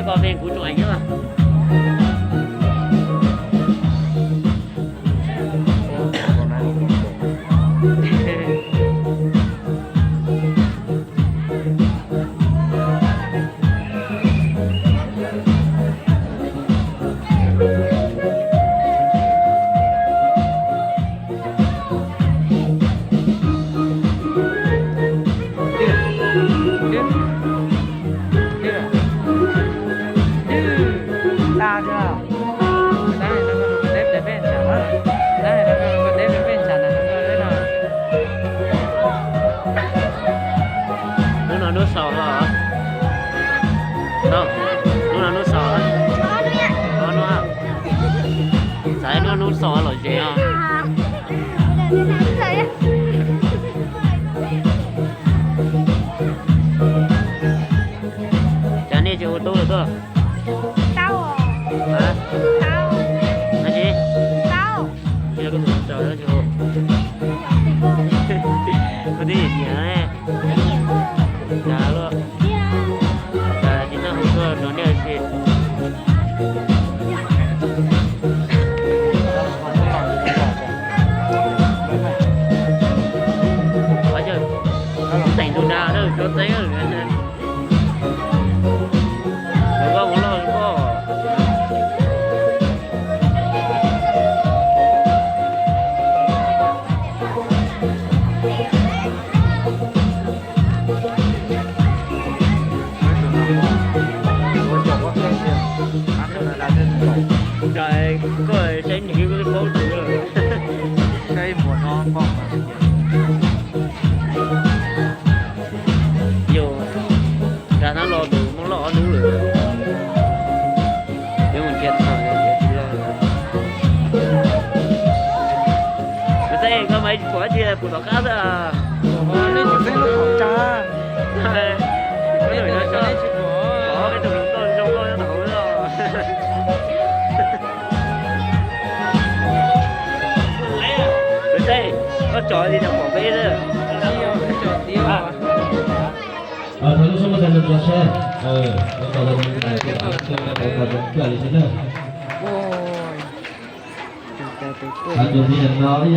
Koj ven kuv tsoom eev thiab mas. Hnub no hnub xaus los? Hnub no hnub xaus? Xav hnub hnub xaus los zem os. Cas nej tsis hu tub los tuaj? Tau. Hab? Tau. Hab tsi? Tau. Yog koj tus tau tsis hu. Koj twb nyiam nyiam ne. Cas luaj. Cas tsis txawj hu tuaj nrog nej ua si. Qhov yog teem tus dag na, tso txeeb. Los koj mus loj koj. Koj saib nws paub tus. Yus, dag hnab los tus muab loj ob hnub lawm. Peb mus nrhiav txog yus tsis loj. Kuv xav koj mas tsis pom dab tsi, pum tom qab xwb. Nej tsis xeeb lub qhov tsa. Peb tus hluas nkauj zoo nkauj nyob tom hauv. Kuv xav koj tsom li no pom peb xwb. Thov lub suab muab tais nws tso seb. Tus niam no ib